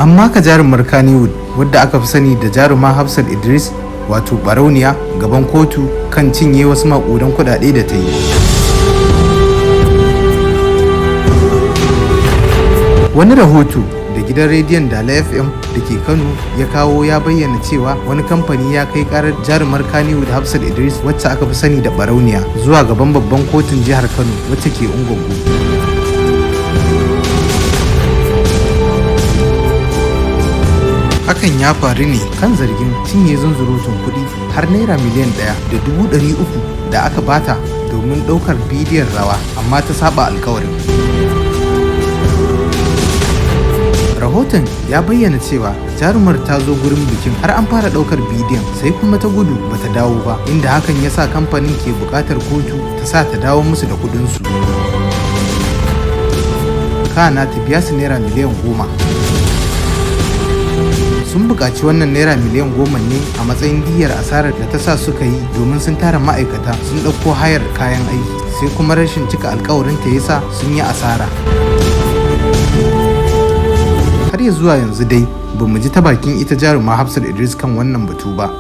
An maka jarumar Kannywood wadda aka fi sani da jaruma Hafsat Idris, wato Barauniya, gaban kotu kan cinye wasu maƙudan kuɗaɗe da ta yi. Wani rahoto da gidan rediyon Dala FM da ke Kano ya kawo ya bayyana cewa wani kamfani ya kai karar jarumar Kannywood Hafsat Idris, wacce aka fi sani da Barauniya, zuwa gaban babban kotun jihar Kano wacce ke Ungogo. Hakan ya faru ne kan zargin cinye zunzurutun kuɗi har naira 1,300,000 da aka bata domin ɗaukar bidiyon rawa, amma ta saba alkawarin. Rahoton ya bayyana cewa jarumar ta zo gurin bikin har an fara ɗaukar bidiyon, sai kuma ta gudu bata dawo ba, inda hakan ya sa kamfanin ke buƙatar kotu ta sa ta dawo musu da kuɗinsu. Kana ta biya su naira 10,000,000. Sun buƙaci wannan naira 10,000,000 ne a matsayin diyyar asarar da ta sa suka yi, domin sun tara ma'aikata, sun ɗauko hayar kayan aiki, sai kuma rashin cika alkawarin ta yasa sun yi asara. Har ya zuwa yanzu dai ba mu ji ta bakin ita jaruma Hafsat Idris kan wannan batu ba.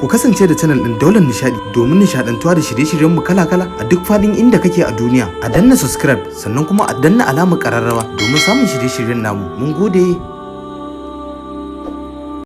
Ku kasance da channel ɗin Daular Nishadi domin nishadantuwa da shirye-shiryenmu kala-kala a duk faɗin inda kake a duniya. A danna subscribe, sannan kuma a danna alamar ƙararrawa domin samun shirye-shiryen namu. Mun gode.